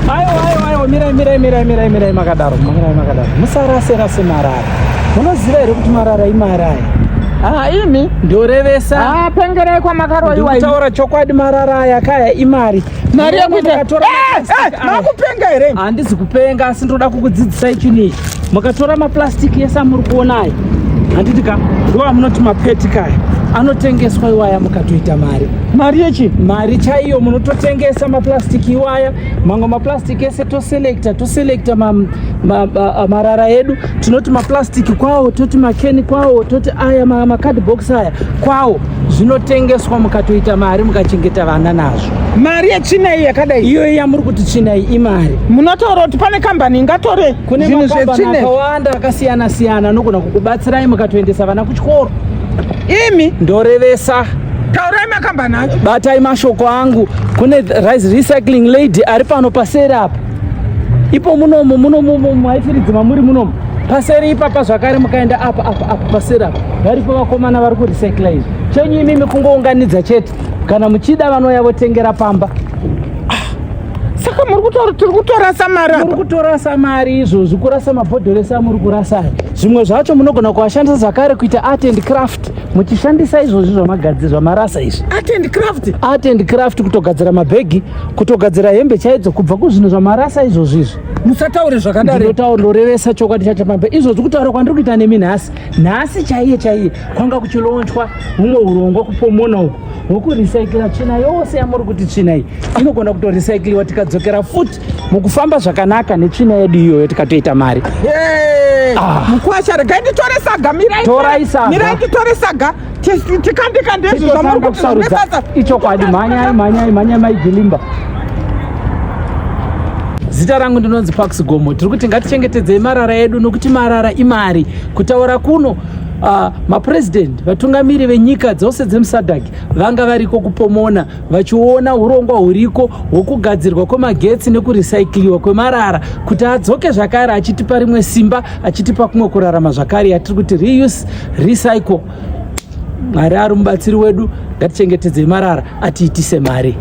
Aiwa, aiwa, aiwa, mirai, mirai, mirai, mirai, mirai makadaro, mirai makadaro. Musarase rase marara. Munoziva here kuti marara imari aya? Ah, imi Ndorevesa. ah, pengerai kwamakaroiwa imi. Ndikutaura chokwadi marara aya kaya imari. Mari yekuita Mukatora Eh, maplastic eh, aya. makupenga here? Handisi kupenga asi ndoda kukudzidzisai chinhu ichi. Mukatora maplastic ese amuri kuona aya. Handiti ka ndo amunoti mapeti kaya. Anotengeswa iwaya mukatoita mari. Mari yechi? Mari chaiyo munototengesa maplastic iwaya. Mamwe maplastic ese toselecta toselecta ma, ma, ma, marara edu tinoti maplastic kwawo toti makeni kwawo toti aya ma, macardbox aya kwawo zvinotengeswa mukatoita mari mukachengeta vana nazvo. Mari yetsvina iyi yakadai. Iyo yamuri kuti tsvina iyi imari. Munotaura kuti pane kambani ingatore Kune zvinhu makambani zvetsvina. akawanda akasiyana siyana anogona kukubatsirai mukatoendesa vana kuchikoro. Imi Ndorevesa, taurai makambani acho. batai mashoko angu. Kune rice recycling lady ari pano paseri apa. Ipo munomu munomu muhaifiridzi mamuri munomu. Paseri ipapa zvakare mukaenda apa apa apa paseri apa. Varipo vakomana vari kurecycla izvi. Chenyu imimi kungounganidza chete. Kana muchida vanouya votengera pamba. Saka muri kutora tiri kutorasa mari Muri apa. kutorasa mari izvozvi, kurasa mabhodhoro ese amuri kurasa aya. Zvimwe zvacho munogona kuashandisa zvakare kuita art and craft muchishandisa izvozvi zvamagadzira zvamarasa izvi. Art and craft. Art and craft kutogadzira mabhegi, kutogadzira hembe chaidzo kubva kuzvinhu zvamarasa izvozvi izvi. Musataure zvakadaro. Ndinotaura ndorevesa chokwadi chacho pambe izvozvi kutaura kwandiri kuita nemi nhasi. Nhasi chaiye chaiye kwanga kuchilonchwa humwe hurongwa kupomona uku hwekurecycla tsvina yose yamuri kuti tsvina iyi inogona kutorecycliwa tikadzokera futi mukufamba zvakanaka netsvina yedu iyoyo tikatoita mari. Hey, Ah. Mukwasha regai nditore saga mirai. Torai saga. Mirai nditore saga. Tikandikande izvi zvamuri Totanga kuti zvine kusarudza basa. ichokwadi. Mhanyai mhanyai mhanyai maijilimba. Zita rangu ndinonzi Pax Gomo. Tiri kuti ngatichengetedzei marara edu nokuti marara imari. Kutaura kuno mapresident vatungamiri venyika dzose dzemuSADC vanga variko kupomona vachiona urongwa huriko hwokugadzirwa kwemagetsi nekurecycliwa kwemarara kuti adzoke zvakare achitipa rimwe simba achitipa kumwe kurarama zvakare yatiri kuti reuse recycle. Mwari ari mubatsiri wedu, ngatichengetedzei marara atiitise mari.